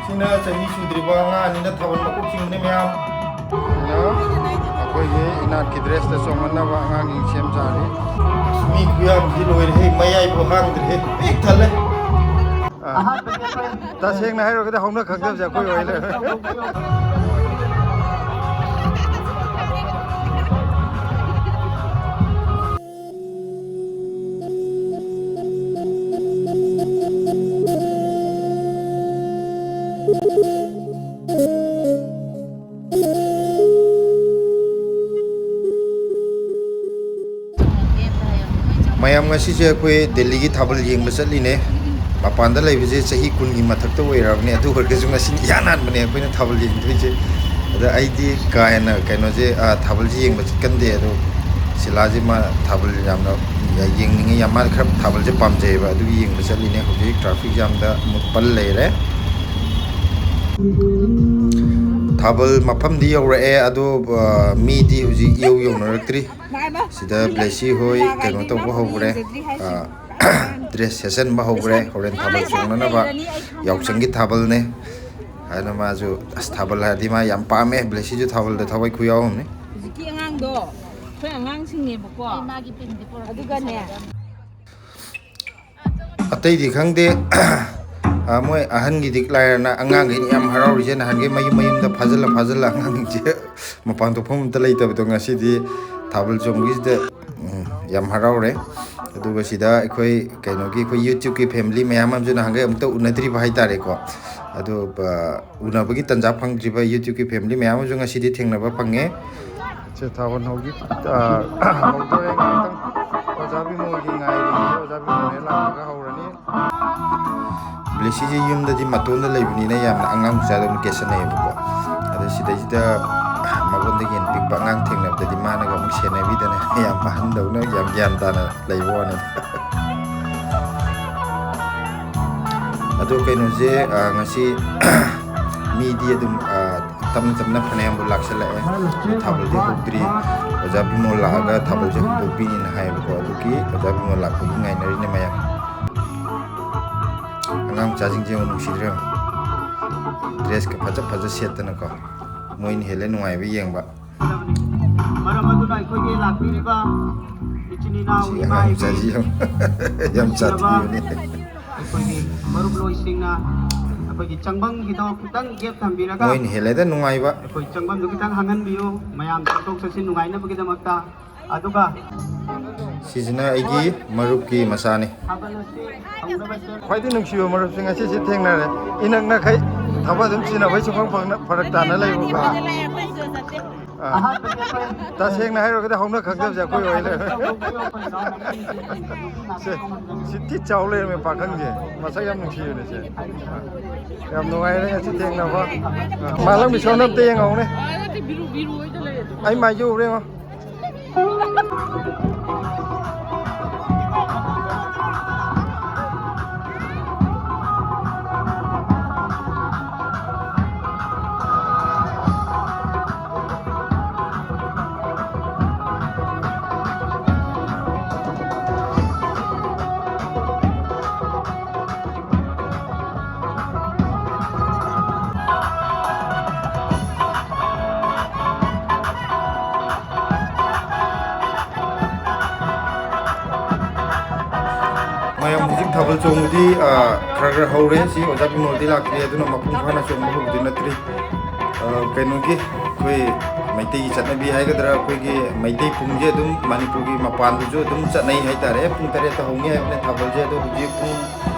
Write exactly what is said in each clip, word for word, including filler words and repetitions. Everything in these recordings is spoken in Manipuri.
ꯑꯩꯅ ꯆꯍꯤ ꯁꯨꯗ꯭ꯔꯤꯕ ꯑꯉꯥꯡ ꯑꯅꯤꯅ ꯊꯥꯕꯜ ꯃꯀꯣꯛ ꯆꯤꯡꯕꯅꯦ ꯃꯌꯥꯝ꯫ ꯑꯩꯈꯣꯏꯒꯤ ꯏꯅꯥꯠꯀꯤ ꯗ꯭ꯔꯦꯁꯇ ꯆꯣꯡꯍꯟꯅꯕ ꯑꯉꯥꯡꯁꯤꯡ ꯁꯦꯝ ꯁꯥꯔꯤ꯫ ꯑꯁ, ꯃꯤ ꯈꯨꯌꯥꯝꯁꯤ ꯂꯣꯏꯔꯦꯍꯦ, ꯃꯌꯥꯏꯕꯨ ꯍꯥꯡꯗ꯭ꯔꯦꯍꯦ, ꯄꯤꯛ ꯊꯜꯂꯦ꯫ ꯑꯥ, ꯇꯁꯦꯡꯅ ꯍꯥꯏꯔꯨꯔꯒꯗꯤ ꯍꯧꯅ ꯈꯪꯗꯕꯁꯦ ꯑꯩꯈꯣꯏ ꯑꯣꯏ ꯂꯩꯔꯦ꯫ ꯃꯌꯥꯝ, ꯉꯁꯤꯁꯦ ꯑꯩꯈꯣꯏ ꯗꯦꯜꯂꯤꯒꯤ ꯊꯥꯕꯜ ꯌꯦꯡꯕ ꯆꯠꯂꯤꯅꯦ꯫ ꯃꯄꯥꯟꯗ ꯂꯩꯕꯁꯦ ꯆꯍꯤ ꯀꯨꯟꯒꯤ ꯃꯊꯛꯇ ꯑꯣꯏꯔꯕꯅꯦ, ꯑꯗꯨ ꯑꯣꯏꯔꯒꯁꯨ ꯉꯁꯤꯅ ꯏꯍꯥꯟ ꯍꯥꯟꯕꯅꯦ ꯑꯩꯈꯣꯏꯅ ꯊꯥꯕꯜ ꯌꯦꯡꯗꯣꯏꯁꯦ꯫ ꯑꯗ ꯑꯩꯗꯤ ꯀꯥ ꯍꯦꯟꯅ ꯀꯩꯅꯣꯁꯦ, ꯑ, ꯊꯥꯕꯜꯁꯦ ꯌꯦꯡꯕ ꯆꯠꯀꯟꯗꯦ, ꯑꯗꯣ ꯁꯤꯂꯥꯁꯦ ꯃꯥ ꯊꯥꯕꯜ ꯌꯥꯝꯅ ꯌꯦꯡꯅꯤꯡꯉꯤ, ꯌꯥꯝ, ꯃꯥ ꯈꯔ ꯊꯥꯕꯜꯁꯦ ꯄꯥꯝꯖꯩꯌꯦꯕ, ꯑꯗꯨꯒꯤ ꯌꯦꯡꯕ ꯆꯠꯂꯤꯅꯦ꯫ ꯍꯧꯖꯤꯛ ꯇ꯭ꯔꯥꯐꯤꯛ ꯖꯥꯝꯗ ꯑꯃꯨꯛ ꯄꯜ ꯂꯩꯔꯦ꯫ ꯊꯥꯕꯜ ꯃꯐꯝꯗꯤ ꯌꯧꯔꯛꯑꯦ, ꯑꯗꯣ, ꯑ, ꯃꯤꯗꯤ ꯍꯧꯖꯤꯛ ꯏꯌꯧ ꯌꯧꯅꯔꯛꯇ꯭ꯔꯤ꯫ ꯁꯤꯗ ꯕ꯭ꯂꯦꯁꯤ ꯍꯣꯏ ꯀꯩꯅꯣ ꯇꯧꯕ ꯍꯧꯈ꯭ꯔꯦ꯫ ꯑ, ꯗ꯭ꯔꯦꯁ ꯁꯦꯠꯆꯟꯕ ꯍꯧꯈ꯭ꯔꯦ, ꯍꯣꯔꯦꯟ ꯊꯥꯕꯜ ꯆꯣꯡꯅꯅꯕ꯫ ꯌꯥꯎꯁꯪꯒꯤ ꯊꯥꯕꯜꯅꯦ ꯍꯥꯏꯅ ꯃꯥꯁꯨ, ꯑꯁ, ꯊꯥꯕꯜ ꯍꯥꯏꯔꯗꯤ ꯃꯥ ꯌꯥꯝ ꯄꯥꯝꯃꯦ꯫ ꯕ꯭ꯂꯦꯁꯤꯁꯨ ꯊꯥꯕꯜꯗ ꯊꯋꯥꯏ ꯈꯨꯌꯥꯎ ꯑꯃꯅꯤ꯫ ꯍꯧꯖꯤꯛꯀꯤ ꯑꯉꯥꯡꯗꯣ ꯑꯩꯈꯣꯏ ꯑꯉꯥꯡꯁꯤꯡꯅꯦꯕꯀꯣ꯫ ꯑꯗꯨꯒꯅꯦ꯫ ꯑꯇꯩꯗꯤ ꯈꯪꯗꯦ꯫ ꯑ, ꯃꯣꯏ ꯑꯍꯟꯒꯤꯗꯤ ꯂꯥꯏꯔꯅ ꯑꯉꯥꯡꯈꯩꯅ ꯌꯥꯝ ꯍꯔꯥꯎꯔꯤꯁꯦ꯫ ꯅꯍꯥꯟꯒꯩ ꯃꯌꯨꯝ ꯃꯌꯨꯝꯗ ꯐꯥꯖꯤꯜꯂ ꯐꯥꯖꯤꯜꯂ ꯑꯉꯥꯡꯁꯤꯡꯁꯦ ꯃꯄꯥꯟ ꯊꯣꯛꯐꯝ ꯑꯝꯇ ꯂꯩꯇꯕꯗꯣ, ꯉꯁꯤꯗꯤ ꯊꯥꯕꯜ ꯆꯣꯡꯕꯒꯤꯁꯤꯗ, ꯎꯝ, ꯌꯥꯝ ꯍꯔꯥꯎꯔꯦ꯫ ꯑꯗꯨꯒ ꯁꯤꯗ ꯑꯩꯈꯣꯏ ꯀꯩꯅꯣꯒꯤ, ꯑꯩꯈꯣꯏ YouTubeꯀꯤ family ꯃꯌꯥꯝ ꯑꯃꯁꯨ ꯅꯍꯥꯟꯒꯩ ꯑꯃꯨꯛꯇ ꯎꯅꯗ꯭ꯔꯤꯕ ꯍꯥꯏꯇꯥꯔꯦꯀꯣ꯫ ꯑꯗꯣ, ꯑ, ꯎꯅꯕꯒꯤ ꯇꯟꯖꯥ ꯐꯪꯗ꯭ꯔꯤꯕ YouTubeꯀꯤ family ꯃꯌꯥꯝ ꯑꯃꯁꯨ ꯉꯁꯤꯗꯤ ꯊꯦꯡꯅꯕ ꯐꯪꯉꯦ꯫ ꯁꯦ, ꯊꯥꯕꯜ ꯍꯧꯖꯤꯛ, ꯑ, ꯍꯧꯗꯣꯔꯦ꯫ ꯉꯥꯏꯍꯥꯛꯇꯪ ꯑꯣꯖꯥ ꯕꯤꯃꯣꯜꯒꯤ ꯉꯥꯏꯔꯤꯌꯦ꯫ ꯑꯣꯖꯥ ꯕꯤꯃꯣꯜ ꯍꯦꯛ ꯂꯥꯛꯑꯒ ꯍꯧꯔꯅꯤ꯫ ꯕ꯭ꯂꯦꯁꯤꯁꯦ ꯌꯨꯝꯗꯗꯤ ꯃꯇꯣꯟꯗ ꯂꯩꯕꯅꯤꯅ ꯌꯥꯝꯅ ꯑꯉꯥꯡ ꯃꯆꯥꯗꯧꯅ ꯀꯦꯠꯁꯟꯅꯩꯌꯦꯕꯀꯣ꯫ ꯑꯗꯣ ꯁꯤꯗꯩꯁꯤꯗ ꯃꯉꯣꯟꯗꯒꯤ ꯍꯦꯟꯅ ꯄꯤꯛꯄ ꯑꯉꯥꯡ ꯊꯦꯡꯅꯕꯗꯗꯤ ꯃꯥꯅꯒ ꯑꯃꯨꯛ ꯁꯦꯟꯅꯕꯤꯗꯅ ꯌꯥꯝ ꯑꯍꯟꯗꯧꯅ ꯌꯥꯝ ꯒ꯭ꯌꯥꯟ ꯇꯥꯅ ꯂꯩꯕ ꯋꯥꯅꯤꯗ꯫ ꯑꯗꯣ ꯀꯩꯅꯣꯁꯦ, ꯑ, ꯉꯁꯤ ꯃꯤꯗꯤ ꯑꯗꯨꯝ, ꯑ, ꯇꯞꯅ ꯇꯞꯅ ꯐꯅꯌꯥꯝꯕꯨ ꯂꯥꯛꯁꯜꯂꯛꯑꯦ꯫ ꯑꯗꯨ ꯊꯥꯕꯜꯗꯤ ꯍꯧꯗ꯭ꯔꯤ꯫ ꯑꯣꯖꯥ ꯕꯤꯃꯣꯜ ꯂꯥꯛꯑꯒ ꯊꯥꯕꯜꯁꯦ ꯍꯧꯗꯣꯛꯄꯤꯅꯤꯅ ꯍꯥꯏꯌꯦꯕꯀꯣ꯫ ꯑꯗꯨꯒꯤ ꯑꯣꯖꯥ ꯕꯤꯃꯣꯜ ꯂꯥꯛꯄꯒꯤ ꯉꯥꯏꯅꯔꯤꯅꯦ ꯃꯌꯥꯝ꯫ ꯑꯉꯥꯡ ꯃꯆꯥꯁꯤꯡꯁꯦ ꯌꯦꯡꯉꯨ, ꯅꯨꯡꯁꯤꯗ꯭ꯔꯣ ꯌꯦꯡꯉꯨ꯫ ꯗ꯭ꯔꯦꯁꯀ ꯐꯖ ꯐꯖ ꯁꯦꯠꯇꯅꯀꯣ, ꯃꯣꯏꯅ ꯍꯦꯜꯂꯦ ꯅꯨꯡꯉꯥꯏꯕ ꯌꯦꯡꯕ꯫ ꯃꯔꯝ ꯑꯗꯨꯅ ꯑꯩꯈꯣꯏꯒꯤ ꯂꯥꯛꯄꯤꯔꯤꯕ ꯏꯆꯤꯟ ꯏꯅꯥꯎ, ꯁꯤ ꯏꯃꯥ, ꯑꯉꯥꯡ ꯏꯕꯦꯟ, ꯃꯆꯥꯁꯤ ꯌꯥꯝ ꯌꯥꯝ ꯅꯨꯡꯁꯤꯔꯕ ꯁꯥꯊꯤꯕꯅꯤ꯫ ꯑꯩꯈꯣꯏꯒꯤ ꯃꯔꯨꯞꯂꯣꯏꯁꯤꯡꯅ ꯑꯩꯈꯣꯏꯒꯤ ꯆꯪꯐꯝꯒꯤꯗꯣ ꯈꯤꯇꯪ ꯒꯦꯞ ꯊꯝꯕꯤꯔꯒ ꯃꯣꯏꯅ ꯍꯦꯜꯂꯦꯗ ꯅꯨꯡꯉꯥꯏꯕ꯫ ꯑꯩꯈꯣꯏ ꯆꯪꯐꯝꯗꯨ ꯈꯤꯇꯪ ꯍꯥꯡꯍꯟꯕꯤꯌꯨ꯫ ꯃꯌꯥꯝ ꯆꯠꯊꯣꯛ ꯆꯠꯁꯤꯟ ꯅꯨꯡꯉꯥꯏꯅꯕꯒꯤꯗꯃꯛꯇ꯫ ꯑꯗꯨꯒ ꯁꯤꯁꯤꯅ ꯑꯩꯒꯤ ꯃꯔꯨꯞꯀꯤ ꯃꯆꯥꯅꯤ꯫ ꯊꯥꯕꯜ ꯑꯁꯤ ꯍꯧꯅꯕ ꯁꯦꯝ ꯈ꯭ꯋꯥꯏꯗꯒꯤ ꯅꯨꯡꯁꯤꯕ ꯃꯔꯨꯞꯁꯤꯡ ꯑꯁꯤꯁꯤ ꯊꯦꯡꯅꯔꯦ꯫ ꯏꯅꯛ ꯅꯛꯈꯩ ꯊꯕꯛ ꯑꯗꯨꯝ ꯆꯤꯟꯅꯕꯩ ꯁꯨꯡꯐꯪ ꯐꯪꯅ ꯐꯔꯛ ꯇꯥꯅ ꯂꯩꯕꯀꯣ꯫ ꯑꯥ꯫ ꯑꯍꯥꯟꯕꯗꯤ ꯑꯩꯈꯣꯏ ꯇꯁꯦꯡꯅ ꯍꯥꯏꯔꯒꯗꯤ ꯍꯧꯅ ꯈꯪꯗꯕꯁꯦ ꯑꯩꯈꯣꯏ ꯑꯣꯏ ꯂꯩꯔꯦ꯫ ꯁꯦ, ꯁꯤ ꯊꯤ ꯆꯥꯎ ꯂꯩꯔꯝꯃꯦ ꯄꯥꯈꯪꯁꯦ꯫ ꯃꯁꯛ ꯌꯥꯝ ꯅꯨꯡꯁꯤꯕꯅꯦ ꯁꯦ꯫ ꯌꯥꯝ ꯅꯨꯡꯉꯥꯏꯔꯦ ꯉꯁꯤ ꯊꯦꯡꯅꯕ꯫ ꯃꯥꯂꯪ ꯃꯤꯁꯣꯟ ꯑꯝꯇ ꯌꯦꯡꯍꯧꯅꯦ꯫ ꯑꯩ ꯃꯥꯏꯁꯦ ꯎꯕ꯭ꯔ ꯌꯦꯡꯉꯣ꯫ ꯃꯌꯥꯝ ꯍꯧꯖꯤꯛ ꯊꯥꯕꯜ ꯆꯣꯡꯕꯗꯤ, ꯑ, ꯈꯔ ꯈꯔ ꯍꯧꯔꯦ꯫ ꯁꯤ ꯑꯣꯖꯥ ꯕꯤꯃꯣꯜꯗꯤ ꯂꯥꯛꯇ꯭ꯔꯤ, ꯑꯗꯨꯅ ꯃꯄꯨꯡ ꯐꯥꯅ ꯆꯣꯡꯕ ꯍꯧꯕꯗꯤ ꯅꯠꯇ꯭ꯔꯤ꯫ ꯑ, ꯀꯩꯅꯣꯒꯤ, ꯑꯩꯈꯣꯏ ꯃꯩꯇꯩꯒꯤ ꯆꯠꯅꯕꯤ ꯍꯥꯏꯒꯗ꯭ꯔꯥ, ꯑꯩꯈꯣꯏꯒꯤ ꯃꯩꯇꯩ ꯄꯨꯡꯁꯦ ꯑꯗꯨꯝ ꯃꯅꯤꯄꯨꯔꯒꯤ ꯃꯄꯥꯟꯗꯁꯨ ꯑꯗꯨꯝ ꯆꯠꯅꯩ ꯍꯥꯏꯇꯥꯔꯦ꯫ ꯄꯨꯡ ꯇꯔꯦꯠꯇ ꯍꯧꯅꯤ ꯍꯥꯏꯕꯅꯦ ꯊꯥꯕꯜꯁꯦ, ꯑꯗꯣ ꯍꯧꯖꯤꯛ ꯄꯨꯡ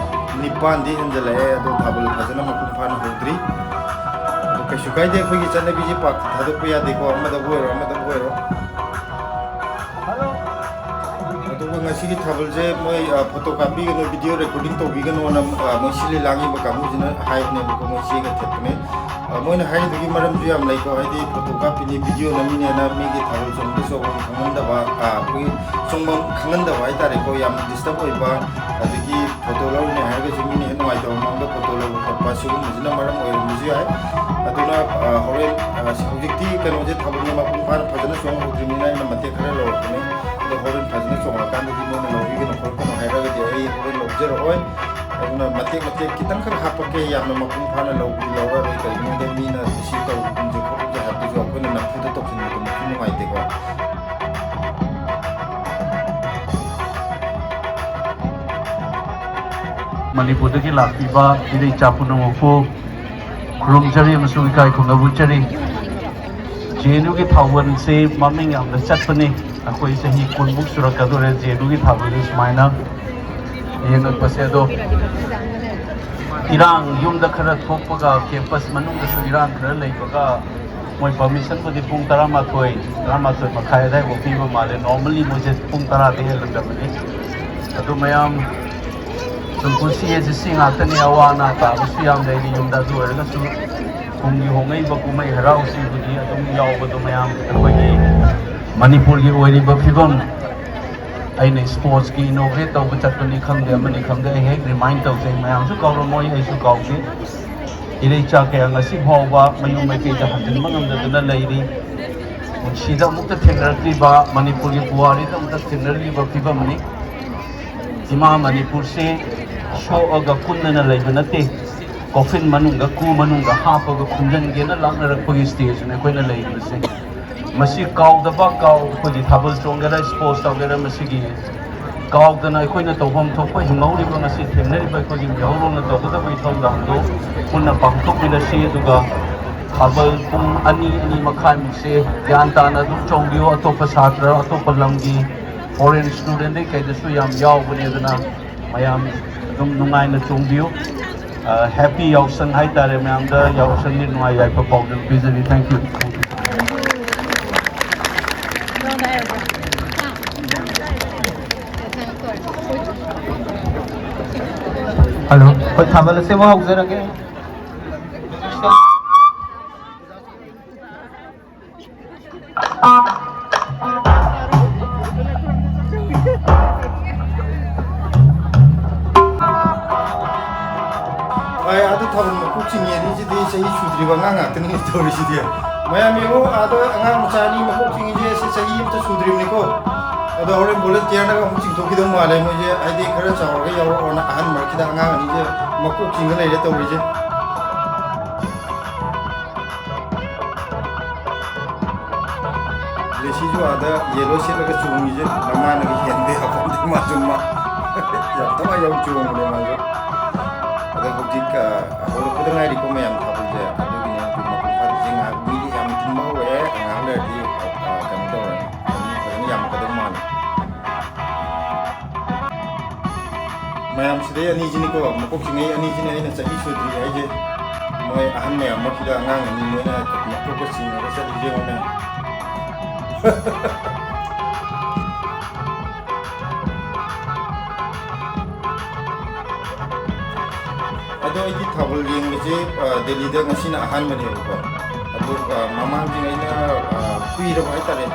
ꯅꯤꯄꯥꯟꯗꯤ ꯍꯦꯟꯖꯜꯂꯛꯑꯦ, ꯑꯗꯣ ꯊꯥꯕꯜ ꯐꯖꯅ ꯃꯄꯨꯡ ꯐꯥꯅ ꯍꯧꯗ꯭ꯔꯤ꯫ ꯑꯗꯣ ꯀꯩꯁꯨ ꯀꯥꯏꯗꯦ, ꯑꯩꯈꯣꯏꯒꯤ ꯆꯠꯅꯕꯤꯁꯦ ꯄꯥꯛ ꯊꯥꯗꯣꯛꯄ ꯌꯥꯗꯦꯀꯣ, ꯑꯃꯗꯕꯨ ꯑꯣꯏꯔꯣ, ꯑꯃꯗꯕꯨ ꯑꯣꯏꯔꯣ꯫ ꯑꯗꯨꯒ ꯉꯁꯤꯒꯤ ꯊꯥꯕꯜꯁꯦ ꯃꯣꯏ, ꯑ, ꯐꯣꯇꯣ ꯀꯥꯞꯄꯤꯒꯅꯨ, ꯚꯤꯗꯤꯑꯣ ꯔꯦꯀꯣꯔꯗꯤꯡ ꯇꯧꯕꯤꯒꯅꯣꯅ, ꯑ, ꯃꯣꯏ ꯁꯤꯜꯂꯤ ꯂꯥꯡꯉꯤꯕ ꯀꯥꯡꯕꯨꯁꯤꯅ ꯍꯥꯏꯕꯅꯦꯕꯀꯣ, ꯃꯣꯏ ꯆꯦꯒ ꯊꯦꯠꯄꯅꯦ꯫ ꯑ, ꯃꯣꯏꯅ ꯍꯥꯏꯔꯤꯗꯨꯒꯤ ꯃꯔꯝꯁꯨ ꯌꯥꯝ ꯂꯩꯀꯣ, ꯍꯥꯏꯗꯤ ꯐꯣꯇꯣ ꯀꯥꯞꯄꯤꯅꯤ, ꯚꯤꯗꯤꯑꯣ ꯅꯝꯃꯤꯅꯦꯅ ꯃꯤꯒꯤ ꯊꯥꯕꯜ ꯆꯣꯡꯕꯗ ꯆꯣꯡꯐꯝ ꯈꯪꯍꯟꯗꯕ, ꯑ, ꯑꯩꯈꯣꯏꯒꯤ ꯆꯣꯡꯐꯝ ꯈꯪꯍꯟꯗꯕ ꯍꯥꯏꯇꯥꯔꯦꯀꯣ, ꯌꯥꯝ ꯗꯤꯁꯇꯔꯕ ꯑꯣꯏꯕ, ꯑꯗꯒꯤ ꯐꯣꯇꯣ ꯂꯧꯔꯤꯅꯦ ꯍꯥꯏꯔꯒꯁꯨ ꯃꯤꯅ ꯍꯦꯛ ꯅꯨꯡꯉꯥꯏꯇꯕ ꯃꯑꯣꯡꯗ ꯐꯣꯇꯣ ꯂꯧꯕ ꯈꯣꯠꯄ ꯁꯤꯒꯨꯝꯕꯁꯤꯅ ꯃꯔꯝ ꯑꯣꯏꯔꯝꯕꯁꯨ ꯌꯥꯏ꯫ ꯑꯗꯨꯅ, ꯑ, ꯍꯣꯔꯦꯟ, ꯑ, ꯍꯧꯖꯤꯛꯇꯤ ꯀꯩꯅꯣꯁꯦ ꯊꯥꯕꯜꯁꯦ ꯃꯄꯨꯡ ꯐꯥꯅ ꯐꯖꯅ ꯆꯣꯡꯍꯧꯗ꯭ꯔꯤꯕꯅꯤꯅ ꯑꯩꯅ ꯃꯇꯦꯛ ꯈꯔ ꯂꯧꯔꯛꯄꯅꯦ꯫ ꯑꯗꯣ ꯍꯣꯔꯦꯟ ꯐꯖꯅ ꯆꯣꯡꯉꯀꯥꯟꯗꯗꯤ ꯃꯣꯏꯅ ꯂꯧꯕꯤꯒꯅꯨ ꯈꯣꯠꯀꯅꯨ ꯍꯥꯏꯔꯒꯗꯤ ꯑꯩ ꯍꯣꯔꯦꯟ ꯂꯧꯖꯔꯛꯑꯣꯏ꯫ ꯑꯗꯨꯅ ꯃꯇꯦꯛ ꯃꯇꯦꯛ ꯈꯤꯇꯪꯈꯛ ꯍꯥꯞꯄꯛꯀꯦ, ꯌꯥꯝꯅ ꯃꯄꯨꯡ ꯐꯥꯅ ꯂꯧꯕꯗꯤ ꯂꯧꯔꯔꯣꯏ꯫ ꯀꯩꯒꯤꯅꯣꯗ ꯃꯤꯅ ꯁꯤ ꯇꯧꯒꯨꯝꯁꯦ ꯈꯣꯠꯀꯨꯝꯁꯦ ꯍꯥꯏꯕꯗꯨꯁꯨ ꯑꯩꯈꯣꯏꯅ ꯅꯝꯐꯨꯗ ꯇꯧꯁꯤꯟꯕꯗꯨꯃꯛꯁꯨ ꯅꯨꯡꯉꯥꯏꯇꯦꯀꯣ꯫ ꯃꯅꯤꯄꯨꯔꯗꯒꯤ ꯂꯥꯛꯄꯤꯕ ꯏꯔꯩꯆꯥ ꯄꯨꯝꯅꯃꯛꯄꯨ ꯈꯨꯔꯨꯝꯖꯔꯤ ꯑꯃꯁꯨꯡ ꯏꯀꯥꯏ ꯈꯨꯝꯅꯕ ꯎꯠꯆꯔꯤ꯫ ꯖꯦ ꯑꯦꯟ ꯌꯨꯒꯤ ꯊꯥꯕꯜꯁꯤ ꯃꯃꯤꯡ ꯌꯥꯝꯅ ꯆꯠꯄꯅꯤ꯫ ꯑꯩꯈꯣꯏ ꯆꯍꯤ ꯀꯨꯟꯃꯨꯛ ꯁꯨꯔꯛꯀꯗꯧꯔꯦ ꯖꯦ ꯑꯦꯟ ꯌꯨꯒꯤ ꯊꯥꯕꯜꯁꯤ ꯁꯨꯃꯥꯏꯅ ꯌꯦꯡꯉꯛꯄꯁꯦ꯫ ꯑꯗꯣ ꯏꯔꯥꯡ ꯌꯨꯝꯗ ꯈꯔ ꯊꯣꯛꯄꯒ, ꯀꯦꯝꯄꯁ ꯃꯅꯨꯡꯗꯁꯨ ꯏꯔꯥꯡ ꯈꯔ ꯂꯩꯕꯒ, ꯃꯣꯏ ꯄꯔꯃꯤꯁꯟꯕꯨꯗꯤ ꯄꯨꯡ ꯇꯔꯥꯃꯥꯊꯣꯏ, ꯇꯔꯥꯃꯥꯊꯣꯏ ꯃꯈꯥꯏ ꯑꯗꯥꯏꯐꯥꯎ ꯄꯤꯕ ꯃꯥꯜꯂꯦ꯫ Normally ꯃꯣꯏꯁꯦ ꯄꯨꯡ ꯇꯔꯥꯗꯩ ꯍꯦꯜꯂꯛꯇꯕꯅꯤ꯫ ꯑꯗꯨ ꯃꯌꯥꯝ ꯁꯨꯝ ꯄꯨꯟꯁꯤ ꯍꯥꯏꯁꯦ ꯁꯤ ꯉꯥꯛꯇꯅꯤ꯫ ꯑꯋꯥ ꯑꯅꯥ ꯇꯥꯕꯁꯨ ꯌꯥꯝ ꯂꯩꯔꯤ ꯌꯨꯝꯗ꯫ ꯑꯗꯨ ꯑꯣꯏꯔꯒꯁꯨ ꯀꯨꯝꯒꯤ ꯍꯣꯡꯉꯛꯏꯕ ꯀꯨꯝꯍꯩ ꯍꯔꯥꯎꯁꯤꯕꯨꯗꯤ ꯑꯗꯨꯝ ꯌꯥꯎꯕꯗꯣ ꯃꯌꯥꯝ ꯑꯩꯈꯣꯏꯒꯤ ꯃꯅꯤꯄꯨꯔꯒꯤ ꯑꯣꯏꯔꯤꯕ ꯐꯤꯕꯝ, ꯑꯩꯅ ꯁ꯭ꯄꯣꯔꯠꯁꯀꯤ ꯏꯅꯣꯒ꯭ꯔꯦꯠ ꯇꯧꯕ ꯆꯠꯄꯅꯤ ꯈꯪꯗꯦ, ꯑꯃꯅꯤ ꯈꯪꯗꯦ, ꯑꯩ ꯍꯦꯛ ꯔꯤꯃꯥꯏꯟ ꯇꯧꯖꯩ꯫ ꯃꯌꯥꯝꯁꯨ ꯀꯥꯎꯔꯝꯃꯣꯏ, ꯑꯩꯁꯨ ꯀꯥꯎꯗꯦ꯫ ꯏꯔꯩꯆꯥ ꯀꯌꯥ ꯉꯁꯤ ꯐꯥꯎꯕ ꯃꯌꯨꯝ ꯃꯩꯀꯩꯗ ꯍꯟꯖꯤꯟꯕ ꯉꯝꯗꯗꯨꯅ ꯂꯩꯔꯤ꯫ ꯄꯨꯟꯁꯤꯗ ꯑꯃꯨꯛꯇ ꯊꯦꯡꯅꯔꯛꯇ꯭ꯔꯤꯕ ꯃꯅꯤꯄꯨꯔꯒꯤ ꯄꯨꯋꯥꯔꯤꯗ ꯑꯃꯨꯛꯇ ꯊꯦꯡꯅꯔꯤꯕ ꯐꯤꯕꯝꯅꯤ꯫ ꯏꯃꯥ ꯃꯅꯤꯄꯨꯔꯁꯦ ꯁꯣꯛꯑꯒ ꯀꯨꯟꯗꯅ ꯂꯩꯕ ꯅꯠꯇꯦ, ꯀꯣꯐꯤꯟ ꯃꯅꯨꯡꯗ, ꯀꯨ ꯃꯅꯨꯡꯗ ꯍꯥꯞꯄꯒ ꯈꯨꯝꯖꯤꯟꯒꯦꯅ ꯂꯥꯛꯅꯔꯛꯄꯒꯤ ꯁ꯭ꯇꯦꯖꯅꯤ ꯑꯩꯈꯣꯏꯅ ꯂꯩꯔꯤꯕꯁꯦ꯫ ꯃꯁꯤ ꯀꯥꯎꯗꯕ, ꯀꯥꯎ-, ꯑꯩꯈꯣꯏꯒꯤ ꯊꯥꯕꯜ ꯆꯣꯡꯒꯦꯔꯥ, ꯁ꯭ꯄꯣꯔꯠꯁ ꯇꯧꯒꯦꯔꯥ, ꯃꯁꯤꯒꯤ ꯀꯥꯎꯗꯅ ꯑꯩꯈꯣꯏꯅ ꯇꯧꯐꯝ ꯊꯣꯛꯄ ꯍꯤꯡꯍꯧꯔꯤꯕ, ꯉꯁꯤ ꯊꯦꯡꯅꯔꯤꯕ ꯑꯩꯈꯣꯏꯒꯤ ꯃꯤꯍꯧꯔꯣꯜꯅ ꯇꯧꯒꯗꯕ ꯏꯊꯧꯗꯥꯡꯗꯣ ꯄꯨꯟꯅ ꯄꯥꯡꯊꯣꯛꯃꯤꯟꯅꯁꯤ꯫ ꯑꯗꯨꯒ ꯊꯥꯕꯜ ꯄꯨꯡ ꯑꯅꯤ, ꯑꯅꯤ ꯃꯈꯥꯏꯃꯨꯛꯁꯦ ꯒ꯭ꯌꯥꯟ ꯇꯥꯅ ꯑꯗꯨꯝ ꯆꯣꯡꯕꯤꯌꯨ꯫ ꯑꯇꯣꯞꯄ ꯁꯥꯇ꯭ꯔ, ꯑꯇꯣꯞꯄ ꯂꯝꯒꯤ ꯐꯣꯔꯦꯟ ꯁ꯭ꯇꯨꯗꯦꯟꯗꯩ ꯀꯩꯗꯁꯨ ꯌꯥꯝ ꯌꯥꯎꯕꯅꯦ꯫ ꯑꯗꯨꯅ ꯃꯌꯥꯝ ꯑꯗꯨꯝ ꯅꯨꯡꯉꯥꯏꯅ ꯆꯣꯡꯕꯤꯌꯨ꯫ ꯑ, ꯍꯦꯄꯤ ꯌꯥꯎꯁꯪ ꯍꯥꯏꯇꯥꯔꯦ꯫ ꯃꯌꯥꯝꯗ ꯌꯥꯎꯁꯪꯒꯤ ꯅꯨꯡꯉꯥꯏ ꯌꯥꯏꯐ ꯄꯥꯎꯖꯦꯜ ꯄꯤꯖꯔꯤ꯫ Thank you꯫ ꯍꯜꯂꯣ, ꯑꯩꯈꯣꯏ ꯊꯥꯕꯜ ꯑꯁꯦ ꯑꯃ ꯍꯧꯖꯔꯒꯦ꯫ ꯍꯣꯏ, ꯑꯗꯨ ꯊꯥꯕꯜ ꯃꯀꯣꯛ ꯆꯤꯡꯉꯦ ꯑꯅꯤꯁꯤꯗꯤ ꯆꯍꯤ ꯁꯨꯗ꯭ꯔꯤꯕ ꯑꯉꯥꯡ ꯉꯥꯛꯇꯅꯤ ꯇꯧꯔꯤꯁꯤꯗꯤ꯫ ꯃꯌꯥꯝ ꯌꯦꯡꯉꯣ, ꯑꯥꯗ ꯑꯉꯥꯡ ꯃꯆꯥ ꯑꯅꯤ ꯃꯀꯣꯛ ꯆꯤꯡꯉꯤꯁꯦ, ꯁꯤ ꯆꯍꯤ ꯑꯃꯇ ꯁꯨꯗ꯭ꯔꯤꯕꯅꯤꯀꯣ꯫ ꯑꯗꯣ ꯍꯣꯔꯦꯟ ꯚꯣꯂꯟꯇꯤꯌꯔꯅꯒ ꯑꯃꯨꯛ ꯆꯤꯡꯊꯣꯛꯈꯤꯗꯧ ꯃꯥꯜꯂꯦ꯫ ꯃꯣꯏꯁꯦ ꯍꯥꯏꯗꯤ ꯈꯔ ꯆꯥꯎꯔꯒ ꯌꯥꯎꯔꯛꯑꯣꯅ ꯑꯍꯟ ꯃꯔꯛꯁꯤꯗ ꯑꯉꯥꯡ ꯑꯅꯤꯁꯦ ꯃꯀꯣꯛ ꯆꯤꯡꯉ ꯂꯩꯔꯦ ꯇꯧꯔꯤꯁꯦ꯫ ꯂꯦꯁꯤꯁꯨ ꯑꯥꯗ ꯌꯦꯜꯂꯣ ꯁꯦꯠꯂꯒ ꯆꯣꯡꯉꯤꯁꯦ ꯃꯃꯥꯅꯒ ꯍꯦꯟꯕ ꯌꯥꯄꯣꯟꯇꯦ꯫ ꯃꯥꯁꯨ ꯃꯥ ꯌꯥꯝ ꯊꯋꯥꯏ ꯌꯥꯎ ꯆꯣꯡꯕꯅꯦ ꯃꯥꯁꯨ꯫ ꯑꯗꯣ ꯍꯧꯖꯤꯛ, ꯑ, ꯍꯧꯔꯛꯄꯗ ꯉꯥꯏꯔꯤꯀꯣ ꯃꯌꯥꯝ ꯊꯥꯕꯜꯁꯦ꯫ ꯑꯗꯨꯒꯤꯅꯦ ꯍꯧꯖꯤꯛ ꯃꯄꯨꯡ ꯐꯥꯗ꯭ꯔꯤꯁꯦ꯫ ꯉꯥꯏꯍꯥꯛ ꯃꯤꯗꯤ ꯌꯥꯝ ꯇꯤꯟꯕ ꯍꯧꯔꯛꯑꯦ꯫ ꯉꯥꯏꯍꯥꯛ ꯂꯩꯔꯗꯤ, ꯑ, ꯀꯩꯅꯣ ꯇꯧꯔꯅꯤ꯫ ꯃꯤ ꯐꯖꯅ ꯌꯥꯝꯃꯛꯀꯗꯧ ꯃꯥꯜꯂꯦ꯫ ꯃꯌꯥꯝꯁꯤꯗꯩ ꯑꯅꯤꯁꯤꯅꯤꯀꯣ, ꯃꯀꯣꯛ ꯆꯤꯡꯉꯩ ꯑꯅꯤꯁꯤꯅꯦ ꯑꯩꯅ ꯆꯍꯤ ꯁꯨꯗ꯭ꯔꯤ ꯍꯥꯏꯁꯦ꯫ ꯃꯣꯏ ꯑꯍꯟ ꯃꯌꯥꯝ ꯃꯔꯛꯁꯤꯗ ꯑꯉꯥꯡ ꯑꯅꯤ ꯃꯣꯏꯅ ꯃꯀꯣꯛꯀ ꯆꯤꯡꯉꯒ ꯆꯠꯂꯤꯁꯦ ꯌꯦꯡꯉꯨꯅꯦ꯫ ꯑꯗꯣ ꯑꯩꯗꯤ ꯊꯥꯕꯜ ꯌꯦꯡꯕꯁꯦ, ꯑ, ꯗꯦꯜꯂꯤꯗ ꯉꯁꯤꯅ ꯑꯍꯥꯟꯕꯅꯦꯕꯀꯣ꯫ ꯑꯗꯣ, ꯑ, ꯃꯃꯥꯡꯁꯤꯡ ꯑꯩꯅ, ꯑ, ꯀꯨꯏꯔꯕ ꯍꯥꯏꯇꯥꯔꯦ,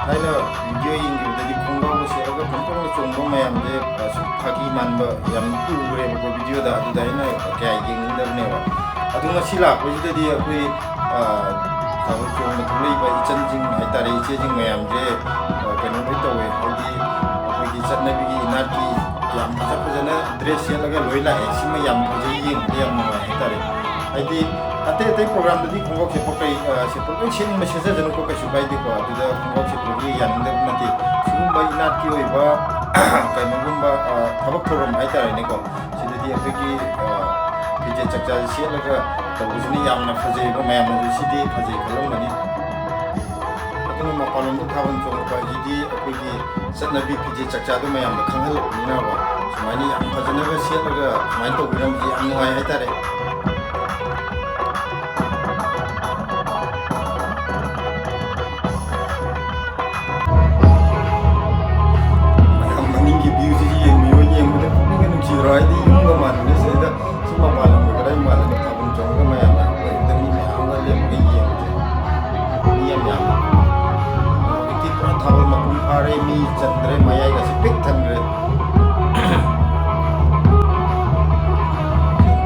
ꯊꯥꯏꯅ ꯚꯤꯗꯤꯑꯣ ꯌꯦꯡꯈꯤꯕꯗꯗꯤ ꯈꯣꯡꯒ꯭ꯔꯥꯎꯒ ꯁꯦꯠꯂꯒ ꯄꯪꯆꯣꯡꯗ ꯆꯣꯡꯕ ꯃꯌꯥꯝꯁꯦ, ꯑ, ꯁꯨꯝ ꯐꯥꯒꯤ ꯃꯥꯟꯕ ꯌꯥꯝ ꯎꯈ꯭ꯔꯦꯕꯀꯣ ꯚꯤꯗꯤꯑꯣꯗ꯫ ꯑꯗꯨꯗ ꯑꯩꯅ ꯀꯌꯥ ꯌꯦꯡꯅꯤꯡꯗꯕꯅꯦꯕ꯫ ꯑꯗꯣ ꯉꯁꯤ ꯂꯥꯛꯄꯁꯤꯗꯗꯤ ꯑꯩꯈꯣꯏ, ꯑ, ꯊꯥꯕꯜ ꯆꯣꯡꯕ ꯊꯣꯛꯂꯛꯏꯕ ꯏꯆꯟꯁꯤꯡ ꯍꯥꯏꯇꯥꯔꯦ, ꯏꯆꯦꯁꯤꯡ ꯃꯌꯥꯝꯁꯦ, ꯑ, ꯀꯩꯅꯣ ꯂꯣꯏ ꯇꯧꯋꯦ꯫ ꯍꯥꯏꯗꯤ ꯑꯩꯈꯣꯏꯒꯤ ꯆꯠꯅꯕꯤꯒꯤ ꯏꯅꯥꯠꯀꯤ ꯌꯥꯝ ꯐꯖ ꯐꯖꯅ ꯗ꯭ꯔꯦꯁ ꯁꯦꯠꯂꯒ ꯂꯣꯏ ꯂꯥꯛꯑꯦ꯫ ꯁꯤꯃ ꯌꯥꯝ ꯐꯖꯩ, ꯌꯦꯡꯕꯗ ꯌꯥꯝ ꯅꯨꯡꯉꯥꯏ ꯍꯥꯏꯇꯥꯔꯦ꯫ ꯍꯥꯏꯗꯤ ꯑꯇꯩ ꯑꯇꯩ ꯄ꯭ꯔꯣꯒ꯭ꯔꯥꯝꯗꯗꯤ ꯈꯣꯡꯒ꯭ꯔꯥꯎ ꯁꯦꯠꯄ ꯀꯩ, ꯑ, ꯁꯦꯠꯄ ꯂꯣꯏ ꯁꯦꯠꯅꯤꯡꯕ ꯁꯦꯠꯆꯖꯅꯨꯀꯣ, ꯀꯩꯁꯨ ꯀꯥꯏꯗꯦꯀꯣ꯫ ꯑꯗꯨꯗ ꯈꯣꯡꯒ꯭ꯔꯥꯎ ꯁꯦꯠꯄꯒꯤ ꯌꯥꯅꯤꯡꯗꯕ ꯅꯠꯇꯦ꯫ ꯁꯤꯒꯨꯝꯕ ꯏꯅꯥꯠꯀꯤ ꯑꯣꯏꯕ ꯀꯩꯅꯣꯒꯨꯝꯕ, ꯑ, ꯊꯕꯛ ꯊꯧꯔꯝ ꯍꯥꯏꯇꯥꯔꯦꯅꯦꯀꯣ, ꯁꯤꯗꯗꯤ ꯑꯩꯈꯣꯏꯒꯤ, ꯑ, ꯐꯤꯖꯦꯠ ꯆꯥꯛꯆꯥ ꯁꯦꯠꯂꯒ ꯇꯧꯕꯁꯤꯅ ꯌꯥꯝꯅ ꯐꯖꯩꯕ, ꯃꯌꯥꯝꯅꯁꯨ ꯁꯤꯗꯤ ꯐꯖꯩ ꯈꯜꯂꯝꯒꯅꯤ꯫ ꯑꯗꯨꯅ ꯃꯄꯥꯟꯂꯣꯝꯗ ꯊꯥꯕꯜ ꯆꯣꯡꯉꯛꯄ ꯍꯥꯏꯁꯤꯗꯤ ꯑꯩꯈꯣꯏꯒꯤ ꯆꯠꯅꯕꯤ ꯐꯤꯖꯦꯠ ꯆꯥꯛꯆꯥꯗꯣ ꯃꯌꯥꯝꯗ ꯈꯪꯍꯜꯂꯛꯄꯅꯤꯅꯕ, ꯁꯨꯃꯥꯏꯅ ꯌꯥꯝ ꯐꯖꯅꯒ ꯁꯦꯠꯂꯒ ꯁꯨꯃꯥꯏꯅ ꯇꯧꯕꯤꯔꯝꯕꯁꯦ ꯌꯥꯝ ꯅꯨꯡꯉꯥꯏ ꯍꯥꯏꯇꯥꯔꯦ꯫ ꯃꯌꯥꯝ ꯃꯅꯤꯡꯒꯤ ꯚ꯭ꯌꯨꯁꯤ ꯌꯦꯡꯕꯤꯌꯨ, ꯌꯦꯡꯕꯗ ꯄꯨꯛꯅꯤꯡꯒ ꯅꯨꯡꯁꯤꯗ꯭ꯔꯣ? ꯍꯥꯏꯗꯤ ꯌꯨꯝꯒ ꯃꯥꯟꯕꯅꯦ ꯁꯤꯗꯩꯗ꯫ ꯁꯨꯝ ꯃꯄꯥꯟ ꯂꯝꯗ ꯀꯗꯥꯏ ꯃꯥꯜꯂꯒ ꯊꯥꯕꯜ ꯆꯣꯡꯉꯒ ꯃꯌꯥꯝꯅ ꯂꯩꯕꯗ ꯃꯤ ꯃꯌꯥꯝꯒ ꯂꯦꯞꯄꯒ ꯌꯦꯡꯕꯁꯦ꯫ ꯃꯤ ꯌꯥꯝ ꯌꯥꯝꯃꯤ꯫ ꯍꯧꯖꯤꯛꯇꯤ ꯄꯨꯔꯥ ꯊꯥꯕꯜ ꯃꯄꯨꯡ ꯐꯥꯔꯦ, ꯃꯤ ꯆꯟꯗ꯭ꯔꯦ, ꯃꯌꯥꯏꯒꯁꯦ ꯄꯤꯛ ꯊꯟꯈ꯭ꯔꯦ꯫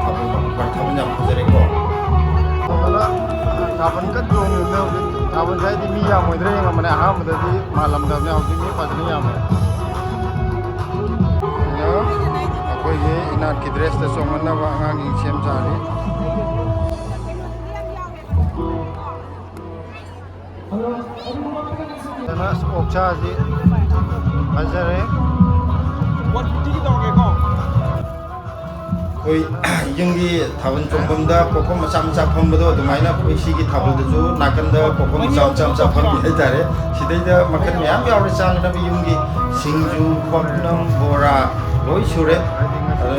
ꯊꯥꯕꯜ ꯃꯄꯨꯡ ꯐꯥꯔꯦ, ꯊꯥꯕꯜ ꯌꯥꯝ ꯐꯖꯔꯦꯀꯣ꯫ ꯊꯥꯕꯜ ꯀꯟꯅ ꯆꯣꯡꯉꯤꯕꯅꯦ ꯍꯧꯖꯤꯛ꯫ ꯉꯁꯥꯏꯗꯤ ꯃꯤ ꯌꯥꯝꯃꯣꯏꯗ꯭ꯔꯥ ꯌꯦꯡꯉꯝꯕꯅꯦ, ꯑꯍꯥꯟꯕꯗꯗꯤ ꯃꯥꯜꯂꯝꯗꯕꯅꯦ, ꯍꯧꯖꯤꯛ ꯃꯤ ꯐꯖꯅ ꯌꯥꯝꯃꯦ꯫ ꯑꯗꯣ ꯑꯩꯈꯣꯏꯒꯤ ꯏꯅꯥꯠꯀꯤ dress ꯇ ꯆꯣꯡꯍꯟꯅꯕ ꯑꯉꯥꯡꯁꯤꯡ ꯁꯦꯝ ꯁꯥꯔꯤ꯫ ꯑꯗꯨꯅ ꯑꯣꯛꯁꯥꯁꯤ ꯐꯖꯔꯦ꯫ ꯑꯩꯈꯣꯏ ꯌꯨꯝꯒꯤ ꯊꯥꯕꯜ ꯆꯣꯡꯐꯝꯗ ꯄꯣꯠꯐꯝ ꯃꯆꯥ ꯃꯆꯥ ꯐꯝꯕꯗꯣ, ꯑꯗꯨꯃꯥꯏꯅ ꯑꯩꯈꯣꯏ ꯁꯤꯒꯤ ꯊꯥꯕꯜꯗꯁꯨ ꯅꯥꯀꯟꯗ ꯄꯣꯠꯐꯝ ꯃꯆꯥ ꯃꯆꯥ ꯃꯆꯥ ꯐꯝꯃꯤ ꯍꯥꯏꯇꯥꯔꯦ꯫ ꯁꯤꯗꯩꯗ ꯃꯈꯜ ꯃꯌꯥꯝ ꯌꯥꯎꯔꯦ ꯆꯥꯅꯅꯕ, ꯌꯨꯝꯒꯤ ꯁꯤꯡꯖꯨ, ꯄꯥꯛꯅꯝ, ꯕꯣꯔꯥ, ꯂꯣꯏ ꯁꯨꯔꯦ꯫ ꯑꯗꯣ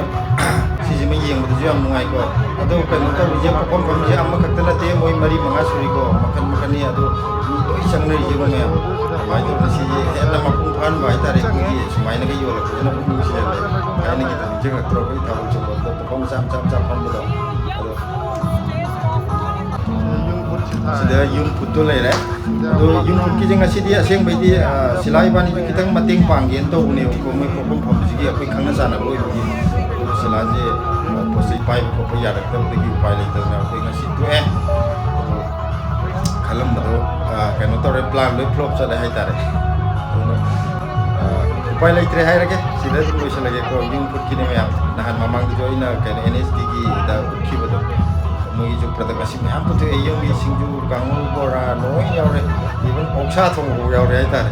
ꯁꯤꯁꯤꯃ ꯌꯦꯡꯕꯗꯁꯨ ꯌꯥꯝ ꯅꯨꯡꯉꯥꯏꯀꯣ꯫ ꯑꯗꯣ ꯀꯩꯅꯣ ꯇꯧꯔꯤꯁꯦ, ꯄꯣꯠꯐꯝ ꯐꯝꯕꯁꯦ ꯑꯃꯈꯛꯇ ꯅꯠꯇꯦ, ꯃꯣꯏ ꯃꯔꯤ ꯃꯉꯥ ꯁꯨꯔꯤꯀꯣ, ꯃꯈꯜ ꯃꯈꯜꯅꯤ꯫ ꯑꯗꯣ ꯃꯤ ꯂꯣꯏ ꯆꯪꯅꯔꯤꯁꯦ ꯃꯌꯥꯝ꯫ ꯑꯗꯨꯃꯥꯏꯅ ꯇꯧꯗꯅ ꯁꯤꯁꯦ ꯍꯦꯟꯅ ꯃꯄꯨꯡ ꯐꯥꯍꯟꯕ ꯍꯥꯏꯇꯥꯔꯦ, ꯑꯩꯈꯣꯏꯒꯤ ꯁꯨꯃꯥꯏꯅꯒ ꯌꯣꯜꯂꯛꯄꯁꯤꯅ ꯄꯨꯛꯅꯤꯡ ꯅꯨꯡꯁꯤꯍꯜꯂꯦ꯫ ꯊꯥꯏꯅꯒꯤꯗꯣ ꯅꯤꯡꯁꯤꯡꯉꯛꯇ꯭ꯔꯣ? ꯑꯩꯈꯣꯏ ꯊꯥꯕꯜ ꯆꯣꯡꯐꯝꯗ ꯄꯣꯠꯐꯝ ꯃꯆꯥ ꯃꯆꯥ ꯃꯆꯥ ꯐꯝꯕꯗꯣ꯫ ꯑꯗꯣ ꯁꯤꯗ ꯌꯨꯝ ꯐꯨꯠꯇꯣ ꯂꯩꯔꯦ꯫ ꯑꯗꯣ ꯌꯨꯝ ꯐꯨꯠꯀꯤꯁꯦ ꯉꯁꯤꯗꯤ ꯑꯁꯦꯡꯕꯩꯗꯤ, ꯑ, ꯁꯤꯂꯥ ꯏꯕꯥꯅꯤꯁꯨ ꯈꯤꯇꯪ ꯃꯇꯦꯡ ꯄꯥꯡꯒꯦꯅ ꯇꯧꯕꯅꯦꯕꯀꯣ, ꯃꯣꯏ ꯄꯣꯠꯐꯝ ꯐꯝꯕꯁꯤꯒꯤ ꯑꯩꯈꯣꯏ ꯈꯪꯅ ꯆꯥꯟꯅꯕ ꯑꯣꯏꯕꯒꯤ꯫ ꯑꯗꯣ ꯁꯤꯂꯥꯁꯦ, ꯑ, ꯄꯣꯠ ꯆꯩ ꯄꯥꯏꯕ ꯈꯣꯠꯄ ꯌꯥꯔꯛꯇꯕꯗꯒꯤ ꯎꯄꯥꯏ ꯂꯩꯇꯗꯅ ꯑꯩꯈꯣꯏ ꯉꯁꯤ ꯇꯣꯛꯑꯦ꯫ ꯑꯗꯣ ꯈꯜꯂꯝꯕꯗꯣ, ꯑ, ꯀꯩꯅꯣ ꯇꯧꯔꯦ, plan ꯂꯣꯏ flop ꯆꯠꯂꯦ ꯍꯥꯏꯇꯥꯔꯦ꯫ ꯑꯗꯨꯅ, ꯑ, ꯎꯄꯥꯏ ꯂꯩꯇ꯭ꯔꯦ ꯍꯥꯏꯔꯒꯦ, ꯁꯤꯗ ꯑꯗꯨꯝ ꯂꯣꯏꯁꯤꯜꯂꯒꯦꯀꯣ꯫ ꯌꯨꯝ ꯐꯨꯠꯀꯤꯅꯦ ꯃꯌꯥꯝ, ꯅꯍꯥꯟ ꯃꯃꯥꯡꯗꯁꯨ ꯑꯩꯅ ꯀꯩꯅꯣ, N S D ꯒꯤꯗ ꯎꯠꯈꯤꯕꯗꯣ, ꯃꯣꯏꯒꯤꯁꯨ product ꯑꯁꯤ ꯃꯌꯥꯝ ꯄꯨꯊꯣꯛꯑꯦ꯫ ꯌꯨꯝꯒꯤ ꯁꯤꯡꯖꯨ, ꯀꯥꯡꯉꯧ, ꯕꯣꯔꯥ ꯂꯣꯏ ꯌꯥꯎꯔꯦ, even ꯑꯣꯛꯁꯥ ꯊꯣꯡꯕꯐꯥꯎ ꯌꯥꯎꯔꯦ ꯍꯥꯏꯇꯥꯔꯦ꯫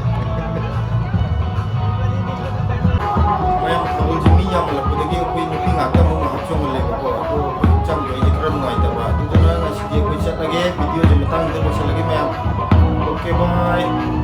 ꯃꯌꯥꯝ ꯊꯥꯕꯜꯁꯦ ꯃꯤ ꯌꯥꯝꯃꯜꯂꯛꯄꯗꯒꯤ ꯑꯩꯈꯣꯏ ꯅꯨꯄꯤ ꯉꯥꯛꯇ ꯑꯃꯨꯛ ꯉꯥꯏꯍꯥꯛ ꯆꯣꯡꯍꯜꯂꯦꯕꯀꯣ, ꯑꯗꯣ ꯑꯩꯈꯣꯏ ꯆꯪꯗ꯭ꯔꯗꯤ ꯈꯔ ꯅꯨꯡꯉꯥꯏꯇꯕ, ꯑꯗꯨꯗꯨꯅ ꯉꯁꯤꯗꯤ ꯑꯩꯈꯣꯏ ꯆꯠꯂꯒꯦ꯫ Video ꯁꯦ ꯃꯇꯥꯡꯁꯤꯗ ꯂꯣꯏꯁꯤꯜꯂꯒꯦ ꯃꯌꯥꯝ꯫ Okay, bye꯫